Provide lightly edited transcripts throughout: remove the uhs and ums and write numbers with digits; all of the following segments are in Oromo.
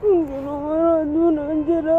Hundinuu maraatuu naan jedha.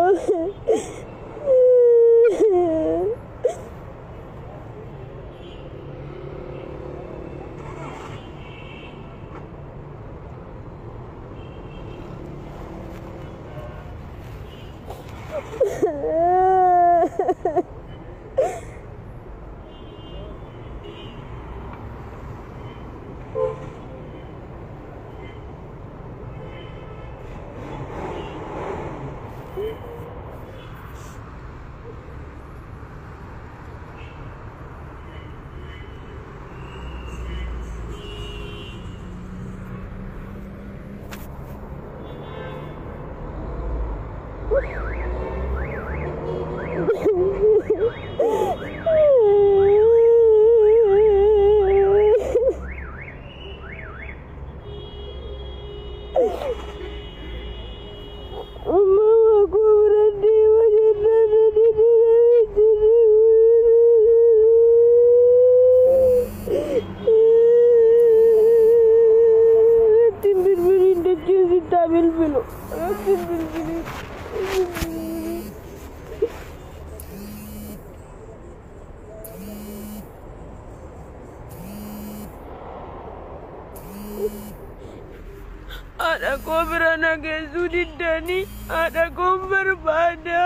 Haadha koo bira na geessuu diddanii haadha koon barbaada.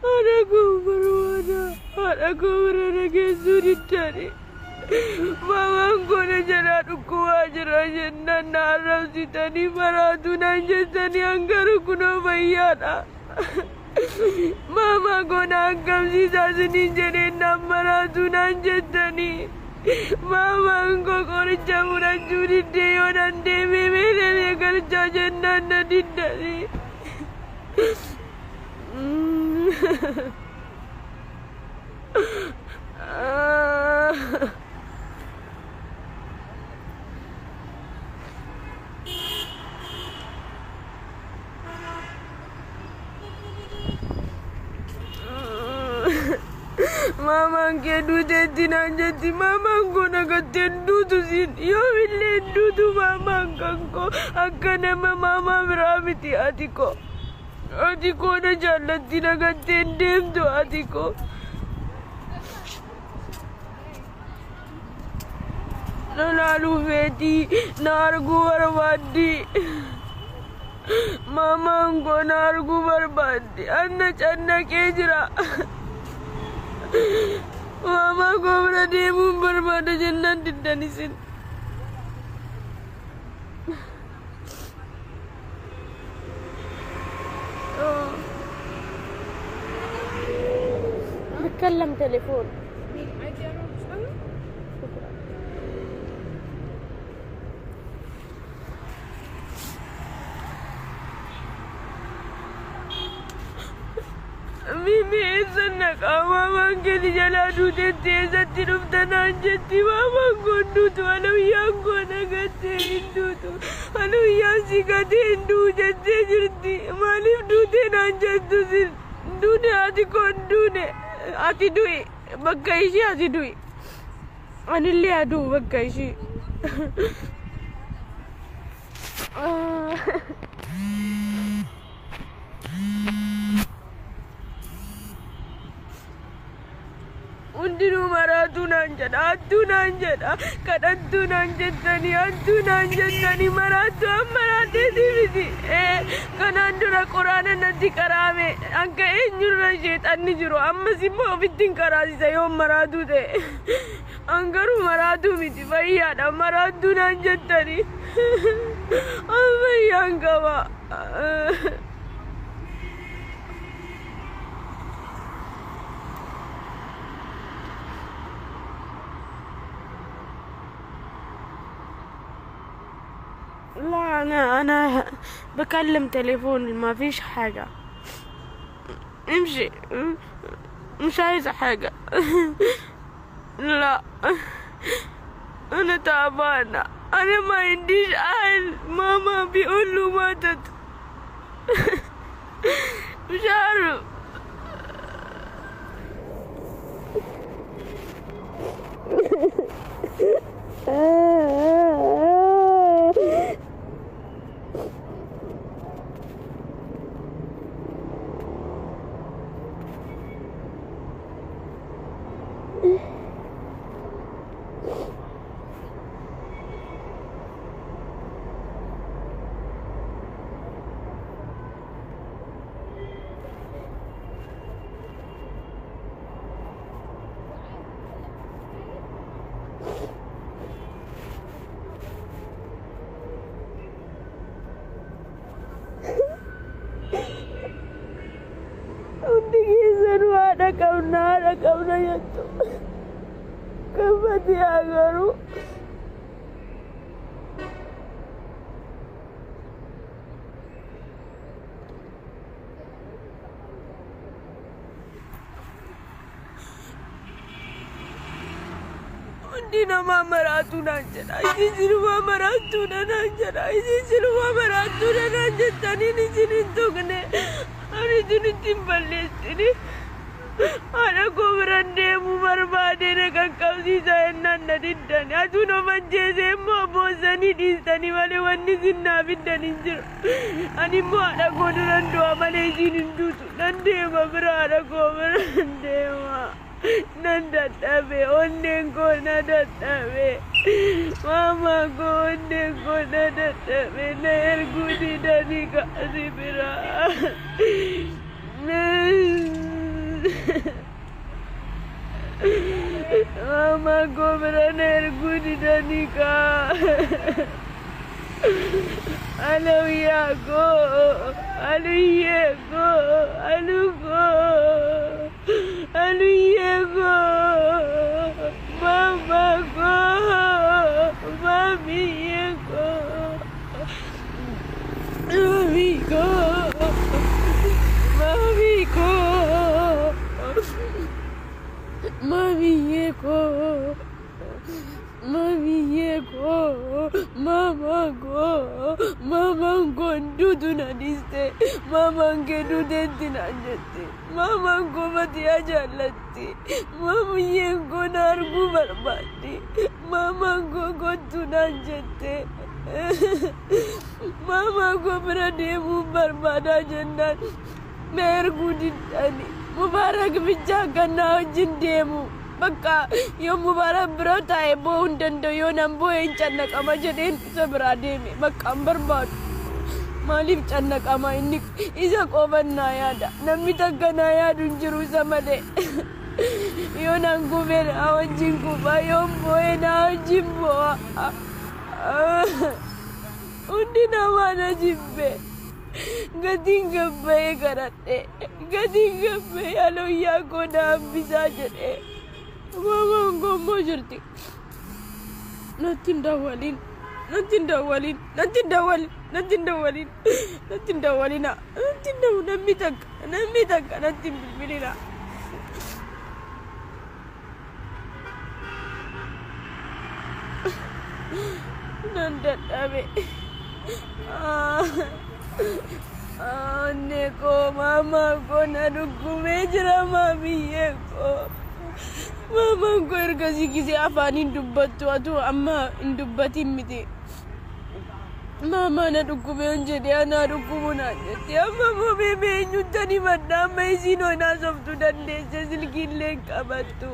Haadha koon barbaada. Haadha koo bira na geessuu diddanii. Maamaan koo na jalaa dhukkubaa jira jennaan na arrabsitanii maraatuu naan jettanii hangaru kunoo fayyaadha. Maamaa koo na akkamsiisaa isiniin jedheen naan maraatuu naan jettanii. Maamaan koo qoricha fudhachuu diddee yoo nan deemee meelee galchaa jennaan na diddanii. Maamaan kee duuteetti naan jetti. Maamaan koo nagattee hin duutu siin. Yoomillee hin duutu maamaan kan koo. Akka nama maamaa biraa miti ati koo. Ati koo na jaallatti nagattee hin deemtu ati koo. Na laaluu feetii na arguu barbaaddi. Maamaan koo na arguu barbaaddi. Anna cannaqee jira. Maamaa koo bira deemuun barbaada jennaan diddan isin. بتكلم تليفون. Mimi eessan dhaqaa? Maamaan keeti jalaa duuteetti eessatti dhufta naan jetti. Maamaan koo hin duutu. Alawiyyaan koo na gattee hin duutu. Alawiyyaan si gatee hin du'u jettee jirti. Maaliif duutee naan jettu sin? Duune ati koo hin duune. Ati du'i. Bakka ishee ati du'i. Anillee haa du'u bakka ishee. Hundinuu maraatuu naan jedha, hattuu naan jedha, kadhattuu naan jettanii, hattuu naan jettanii, maraattuu an maraatteetii miti. Kanaan dura quraana natti qaraame, akka eenyurra sheexanni jiru, ammas immoo ofitti hin qaraasisa yoo maraatuu ta'e. An garuu maraatuu miti, fayyaadha, maraattuu naan jettanii. An fayyaan qaba. لا انا بكلم تليفون، ما فيش حاجة. امشي، مش عايزة حاجة. لا انا تعبانة، انا ما عنديش اهل. ماما بيقول له ماتت. مش عارف. Haadha qabna, haadha qabna jettu. Kan Fatiyaa garuu. Hundi namaa maraatuu naan jedha. Isin silumaa maraattuudha naan jedha. Isin silumaa maraattuudha naan jettaniin isin hin tuqne. Ani isinitti hin balleessine. Haadha koo biran deemuu barbaade na qaqqabsiisa jennaan na diddani. Atuun of ajjeese immoo boossanii dhiistanii malee wanni isin naa fiddan hin jiru. Ani immoo haadha koo duran du'a malee isiin hin duutu. Nan deema bira, haadha koo bira nan deema. Nan dadhabe, onneen koo na dadhabe. Maamaa koo, onneen koo na dadhabe, na erguu didanii kaasi biraa. Maamaa koo bira na erguu didanii kaa. Alawiyaa koo, aluyyee koo, aluu koo, aluyyee koo, maamaa koo, maamiyyee koo, maamii koo, maamii koo, maamiyyee koo. Maamiyyee koo, maamaa koo, maamaan koo duutu na dhiiste, maamaan kee duuteetti naan jette, maamaan koo Fatiyaa jaallatti, maamiyyeen koo na arguu barbaaddi, maamaan koo kottu naan jette. Maamaa koo bira deemuu barbaadaa jennaan na erguu diddani. Mubaarak bichaa kan na wajjin deemu. Bakka yoo Mubaarak bira taa'e boo'uu hin danda'u, yoo nan boo'e hin cannaqama jedheen isa biraa deeme. Bakka hin barbaadu. Maaliif cannaqama inni isa qofan naa yaada. Namni takka naa yaadu hin jiru isa malee. Yoo nan kufe naa wajjin kufa, yoon boo'e naa wajjin boo'a. Hundi namaa na jibbe. Gatiin gabba'ee kadhadhe. Gatiin gabba'ee alooyyaa koo na hambisaa jedhee. Maamaan koo immoo jirti. Natti hin dawwalin. Natti hin dawwalin. Natti hin dawwalin. Natti hin dawwalin. Natti hin dawwalina. Natti hin dawwalin. Namni takka. Namni takka natti hin bilbilina. Nan dadhabe. Onnee koo, maamaa koo na dhukkubee jira, maamiyyee koo. Maamaan koo ergasii gisee afaan hin dubbattu, atu amma hin dubbatin miti. Maamaa na dhukkubee hin jedhee anaa dhukkubu naan jetti. Amma immoo beemee eenyuttan himadha, amma isiin onaa softuu dandeesse, silkiillee hin qabattu.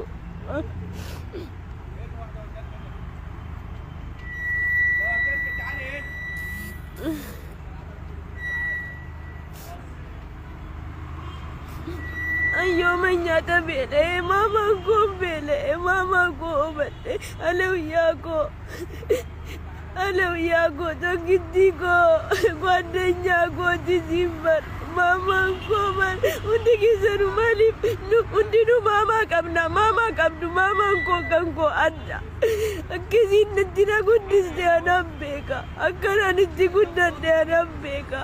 Ayyooma nyaata beela'ee, maamaan koo beela'ee, maamaa koo hubadhe, alawiyyaa koo, alawiyyaa koo, tokkittii koo, gwaddeenyaa kooti siin bar, maamaan koo bar, hundi keessanuu maaliif hundinuu maamaa qabna, maamaa qabdu, maamaan koo kan koo adda. Akkasiin natti na guddiste anaan beeka, akkanaan itti guddadhe anaan beeka.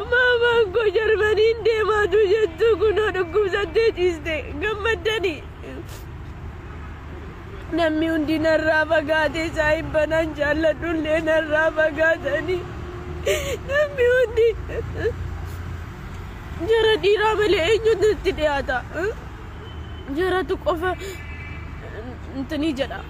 Maamaan koo Jarmaniin deemaatu jettu kunoo dhukkubsattee ciiste, gammaddanii. Namni hundi narraa fagaatee, saahibbanaan jaalladhullee narraa fagaatanii. Namni hundi jara dhiiraa malee eenyutu itti dhiyaata? Jaratu qofa intinii jedha.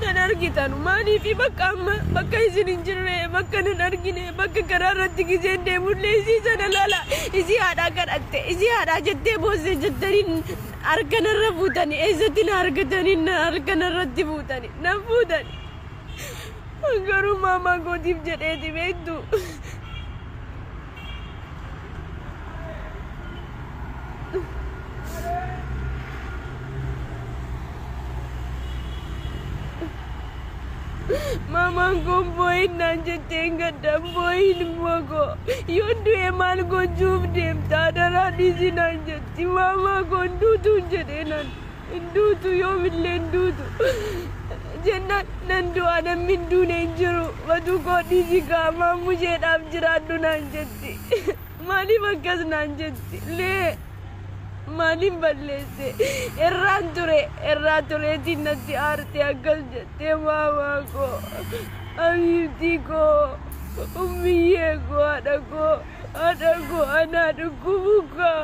Nan argitan maaliif bakka amma bakka isin hin jirre, bakka nan argine, bakka karaa irratti giseen deemullee isii sana laala, isii haadhaa kadhatte, isii haadhaa jettee boosse jettanii harka narra fuutani, eessatti na argatanii harka narratti fuutani nan fuutani. Garuu maamaa kootiif jedheeti beektu. boo'in naan jettee hin gaddan boo'in immoo koo. Yoon du'e maal gochuuf deemta adaraa dhiisi naan jetti. Maamaa koo hin duutu hin jedhee nan. Hin duutu yoomillee hin duutu. Jennaan nan du'a namni hin duune hin jiru. Matuu koo dhiisi kaa maammusheedhaaf jiraadhu naan jetti. Maaliif akkas naan jetti? Lee maaliin balleesse? Irraan ture irraa tureetiin natti aarte akkas jettee maamaa koo. Habiibtii koo ummiyyee koo haadha koo haadha koo anaa dhukkubu kaa.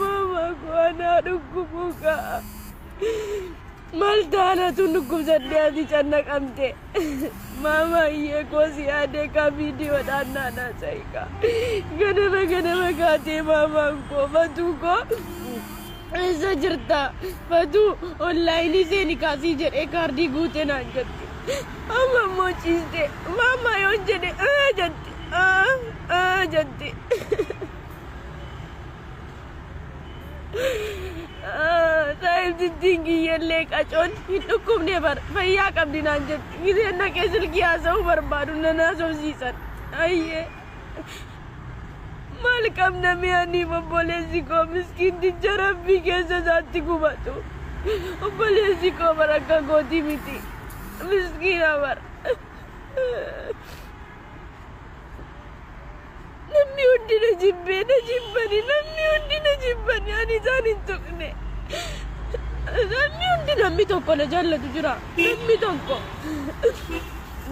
Maamaa koo anaa dhukkubu kaa. Maal taanatu dhukkubsadhee ati cannaqamte. Maamaayyee koo si yaadee kaa viidiyoodhaan naan haasa'i kaa. Ganama ganama kaatee maamaan koo fatuu koo eessa jirta? Fatuu onlaayinii seeni kaasii jedhee kaardii guute naan jetti. Amma immoo ciiste maamaa yoon jedhe aa jetti aa aa jetti. Saayibtittiin kiyyallee qacoon hin dhukkubne bar fayyaa qabdi naan jetti. Giseen dhaqee silkii haasa'uu barbaadu nan haasofsiisan. Ayyee. Maal qabna mee aniif obboleessi koo miskiinticha rabbii keessa isaatti gubatu. Obboleessi koo bar akka kootii miti. Miskiina bar. Namni hundi na jibbee na jibbani namni hundi na jibbani ani isaan hin tuqne. Namni hundi namni tokko na jaallatu jira namni tokko.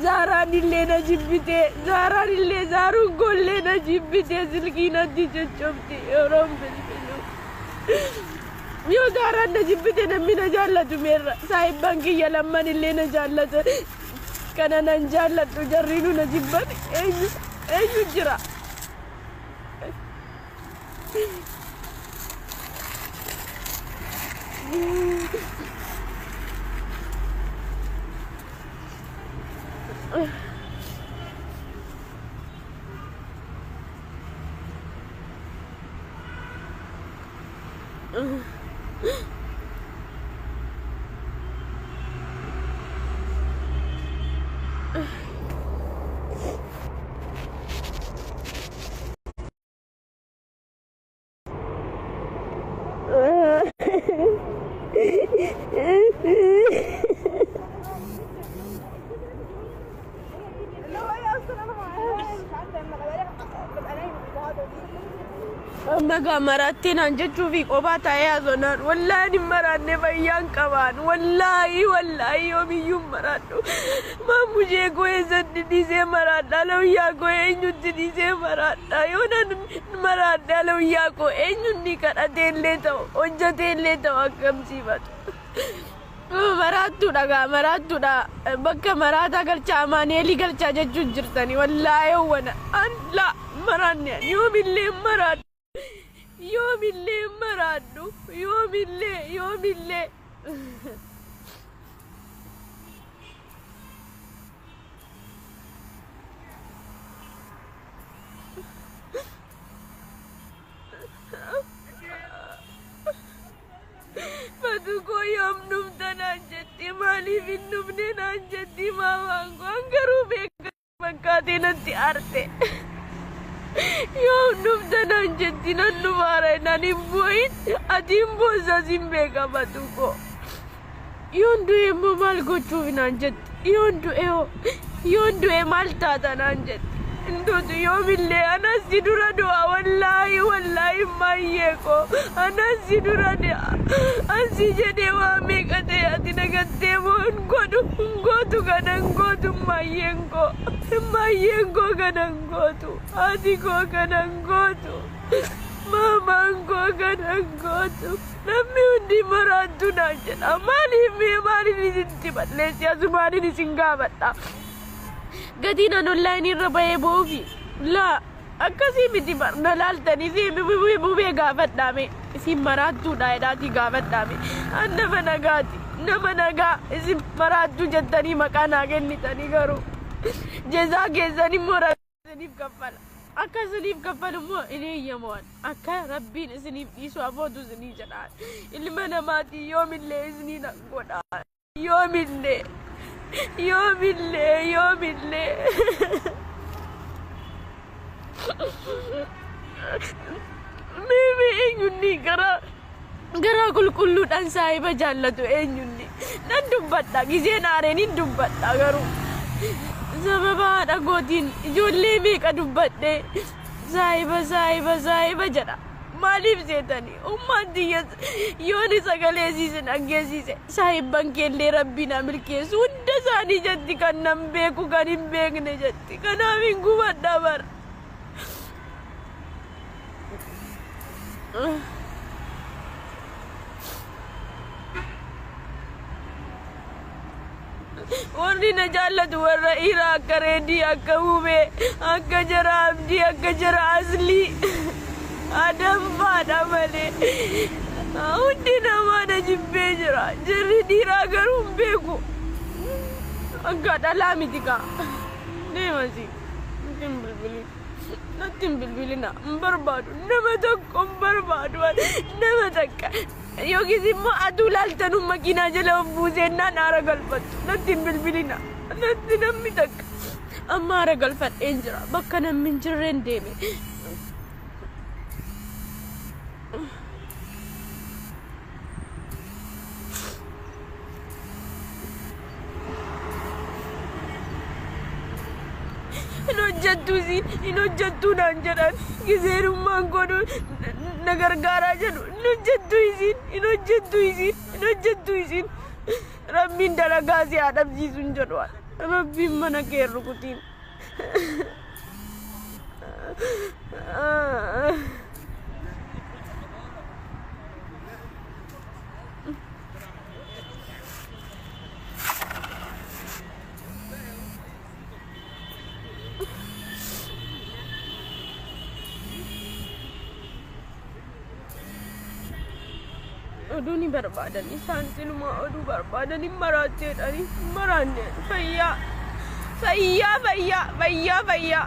Zaaraan illee na jibbite Zaaraan illee Zaaruun koollee na jibbite silkii natti coccobti yeroon bilbilu. Yoo Zaaraan na jibbite namni na jaallatu meerra saahibban kiyya lamman illee na jaallatan. Kana nan jaalladhu jarriinuu na jibban eenyu eenyu jira. اللي هو ايه اصلا انا معايا مش عارفه لما ببقى نايمه بقعد. Amma gaa maraattii naan jechuu fi qophaa taa'ee haasonaan wallaahi hin maraanne fayyaan qabaan wallaahi wallaahi yoomiyyuu hin maraadhu maamushee koo eessatti dhiisee maraadha alawiyyaa koo eenyutti dhiisee maraadha yoo nan maraadha alawiyyaa koo eenyuun ni kadhatee illee ta'u hojjetee illee ta'u akkam siifatu. Maraattuudha gaa maraattuudha bakka maraataa galchaa amaaneelii galchaa jechuun jirtani wallaahi wana an la maraanne yoomillee hin maraadhu. Yoomillee hin maraadhu yoomillee yoomillee. Fatu koo yoom dhufta naan jetti maaliif hin dhufne naan jetti maamaan koo an garuu beeka fakkaatee natti aarte. Yoom dhufta naan jetti nan dhufaara naan hin boo'in ati hin boosas hin beeka fatu koo. Yoon du'e immoo maal gochuuf naan jetti yoon du'e hoo yoon du'e maal taata naan jetti. Hinduutu yoomillee anas si dura du'a wallaahi wallaahi maayyee koo anas si dura du'a ansi jedhee waa meeqa ta'e ati nagattee moo hin godhu hin gootu kana hin gootu maayyeen koo maayyeen koo kana hin gootu haati koo kana hin gootu maamaan koo kana hin gootu namni hundi maraattu naan jedha maaliif mee maaliin isinitti balleessi asumaanin isin gaafadha. Gatiin an onlaayinii irra bahee boofi laa akkasii miti bar na laaltanii si bubee gaafadhaame isin maraattuudha jedhaatii gaafadhaame an nama nagaati nama nagaa isin maraattuu jettanii maqaa naa kennitanii garuu jezaa keessan immoo rabbi isiniif kaffala akka isiniif kaffalu immoo hin eeyyamu akka rabbiin isiniif dhiisu afootu isinii jedhaan ilma namaatii yoomillee isinii nan godha yoomillee. Yoomillee yoomillee. Meemee eenyunni garaa qulqulluudhaan saahiba jaallatu eenyunni nan dubbadha gizeen aareen hin dubbadha garuu sababa haadha kootiin ijoollee meeqa dubbadhe saahiba saahiba saahiba jedha maaliif seetanii ummaan tiyya yooni sagalee siise dhaggeessise saahibban keellee rabbiin haa milkeessu hunda isaanii jetti kan nan beeku kan hin beekne jetti kanaaf hin gubadha bar. Warri na jaallatu warra dhiiraa akka Reedii, akka Hubee, akka jara Abdii, akka jara Aslii, Adam faadha malee. Hundi namaa na jibbee jira. Jarri dhiiraa garuu hin beeku. Akka dhalaa miti kaa. Deemasi. Natti hin bilbilin. Natti hin bilbilina. Hin barbaadu. Nama tokko hin barbaadu. Nama takka. Yookiis immoo aduu laaltanuu makiinaa jala of buuseennaan aara galfattu. Natti hin bilbilina. Natti namni takka. Amma aara galfadheen jira. Bakka namni hin jirreen deeme. Hin hojjettu isiin hin hojjettu naan jedhan gizeenummaan godhu na gargaaraa jedhu hin hojjettu isiin hin hojjettu isiin hin hojjettu isiin rabbiin dalagaa si haa dhabsiisu hin jedhu rabbiin mana kee hin rukutiin. Oduu ni barbaadan isaan silumaa oduu barbaadan hin maraatteedhani hin maraanne fayyaa fayyaa fayyaa fayyaa fayyaa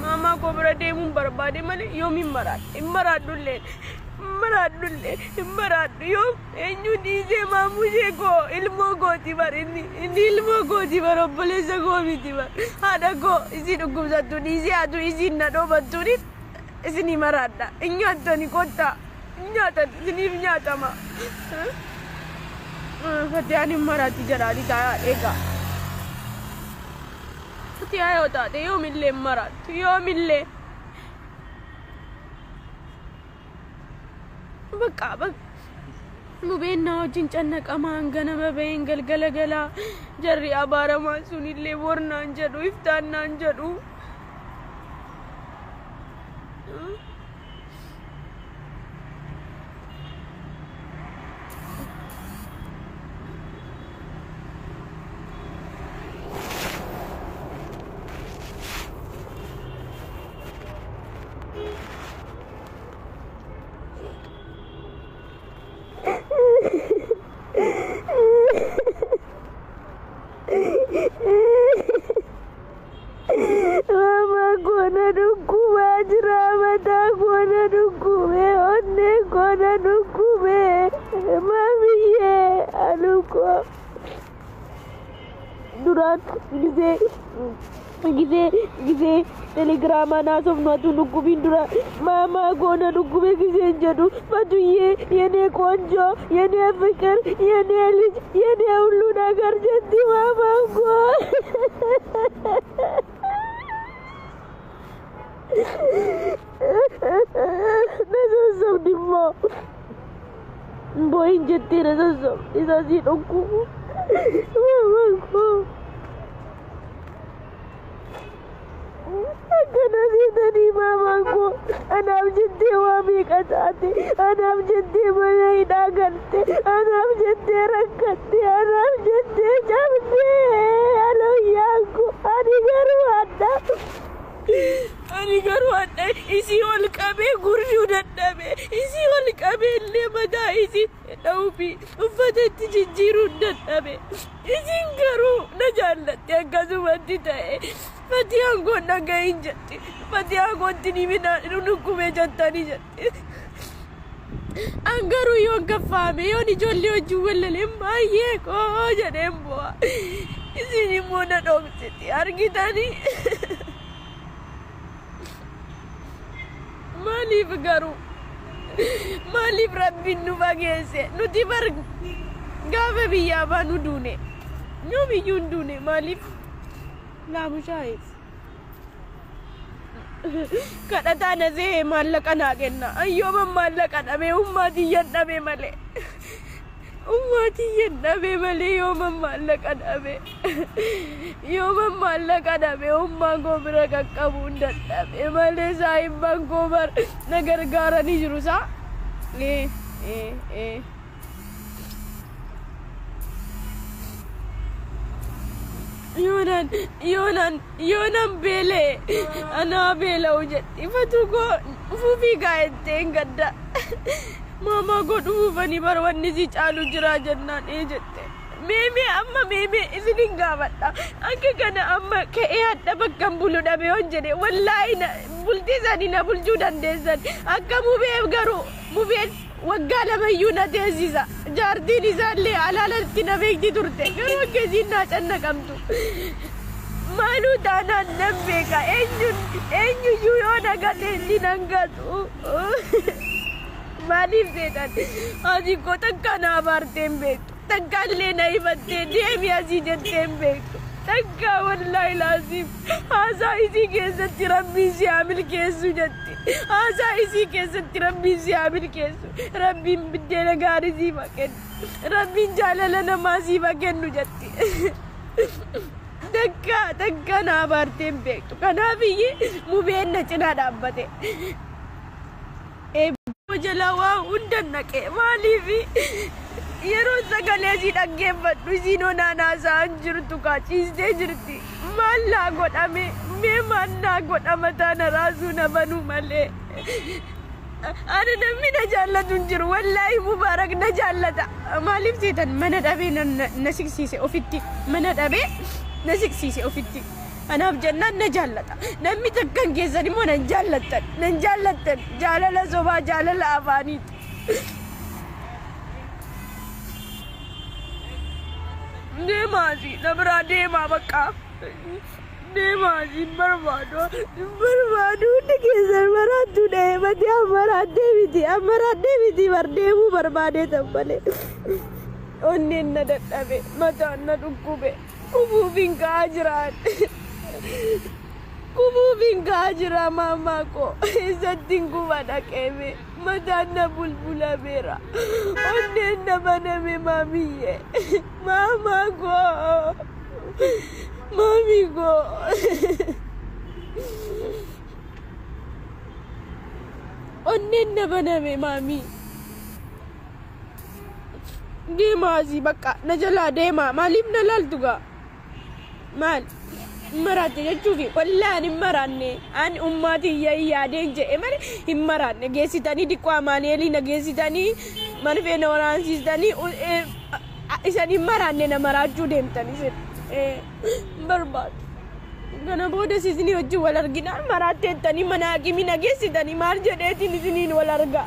maamaa koo bira deemuun barbaade malee yoom hin maraadhe hin maraadhullee hin maraadhullee hin maraadhu yoom eenyu dhiisee maamushee koo ilmoo kooti bar inni inni ilmoo kooti bar obboleessa koo miti bar haadha koo isii dhukkubsattu dhiisee atu isiin na dhoobattuuni isinii maraadha hin nyaattani kottaa nyaatan isiniif nyaatama. Fatiyaan hin maraatti jedhaati taa'aa eegaa. Fatiyaa yoo taate yoomillee hin maraattu yoomillee. Bakka bakka mubeen na wajjin cannaqamaan ganama baheen galgala galaa jarri abaaramaan sunillee bornaan jedhu iftaan naan jedhu. Mama koo na dhukkubaa jira mataa koo na dhukkubee onnee koo na dhukkubee maamiyyee anuu koo duraan gisee gisee gisee telegiraamaa naasofnu atu dhukkubiin dura maamaa koo na dhukkubee giseen jedhu fatuyyee የኔ ቆንጆ የኔ ፍቅር የኔ ልጅ የኔ ሁሉ ነገር jetti maamaan koo. Na sossobdi immoo boo'in jettee na sossobdi isa sii dhukkubu maamaan koo. Akkana seetanii maamaan koo anaaf jettee waa meeqa taate anaaf jettee mana hidhaa galte anaaf jettee rakkatte anaaf jettee cabdee aloyyaan koo ani garuu hadha. Ani garuu hadha isii ol qabee gurruu dadhabe isii ol qabee illee mataa isii dha'uufi uffata itti jijjiiruu dadhabe isiin garuu na jaallatte akkasumatti ta'e fatiyaan koo dhagahin jetti fatiyaan kootti ni midhaan dhukkubee jettanii jetti. An garuu yoon kaffaame yoon ijoollee wajjin wallaleen baay'ee koo jedheen bu'a. Isin immoo na dhoksiti argitanii. Maaliif garuu maaliif Rabbiin nu fageesse? Nuti bar gaafa biyyaa baanu duune, yoomiyyuu hin duune. Maaliif laamushaa'eef kadhataa na se'ee maallaqa naa kenna. Ayyooman maallaqa dhabee ummaa tiyyan dhabe malee, ummaa tiyyan dhabe malee, yooman maallaqa dhabe, yooman maallaqa dhabe, ummaa koo bira qaqqabuu hin dadhabe malee, saayibban koo bar na gargaaranii jiru saa. Ee ee ee. Yoonan beelee anaa beela'u jedhi ifatu koo dhufuufii gaa'ettee hin gadda. Maamaa koo dhufuufanii bara wanni si caalu jira jennaan ee jette. Meemee amma meemee isinin gaafadha. Akka kana amma ka'ee hadha bakka hin bulu dhabe yoon jedhe, wallaahi bultii isaanii na bulchuu dandeessan. Akka Mubeef garuu Mubeen waggaa lamayyuu na teessisa. Jaartiin isaallee alaalatti na beekti turte. Garuu akka isiin naa cannaqamtu. Maaluu taanaan nan beeka. Eenyuyyuu yoo na gate inni nan gatu. Maaliif seetan? Asii koo takka na abaartee hin beektu. Takka illee na himattee deemi asii jettee hin beektu. Takka wallaahi laasiif haasaa isii keessatti Rabbiin si haa milkeessu jetti. Haasaa isii keessatti Rabbiin si haa milkeessu. Rabbiin biddeena gaarii siif haa kennu. Rabbiin jaalala namaa siif haa kennu jetti. Takka takka na abaartee hin beektu. Kanaaf iyyee Mubeen na cinaa dhaabbate. Eebboo jalaa waa hunda naqe. Maaliif yeroo sagalee isii dhaggeeffadhu isiin onaan haasa'an jirtu kaa ciistee jirti. Maal naa godhame? Mee maal naa godha? Mataa na raasuu na banuu malee. Ani namni na jaallatu hin jiru. Wallaahi Mubaarak na jaallata. Maaliif seetan? Mana dhabee na siqsiise ofitti. Mana dhabee na siqsiise ofitti. Kanaaf jennaan na jaallata. Namni takkan keessan immoo nan jaallattan. Nan jaallattan. Jaalala sobaa, jaalala afaaniiti. Deemaasi na biraa deemaa bakka. Deemaasi hin barbaadu. Hin barbaadu, hundi keessan maraattuu dheebatee ammaraadhee miti. Ammaraadhee miti, bar deemuu barbaadee tan malee. Onneen na dadhabe, mataan na dhukkube. Kufuuf hin ka'aa jiraan. Kufuuf hin ka'aa jira maamaa koo. Eessatti hin kufa dhaqeeme? Mataan na bulbulameera. Onneen na baname maamiyyee. Maamaa koo. Maamii koo. Onneen na baname maamii. Deemaa asii bakka na jalaa deemaa. Maaliif na laaltu gaa? Maal? Maraatte jechuufi wallaahi ani hin maraanne. Ani ummaa tiyya hin yaadeen jedhe malee hin maraanne. Geessitanii diqqoo Amaanu'eelii na geessitanii marfee na waraansiistanii isan hin maraanne na maraachuu deemtan isin. Hin barbaadu. Kana booda isinii wajjin wal arginaan maraatteettanii mana hakimii na geessitanii maal jedheetiin isiniin wal argaa?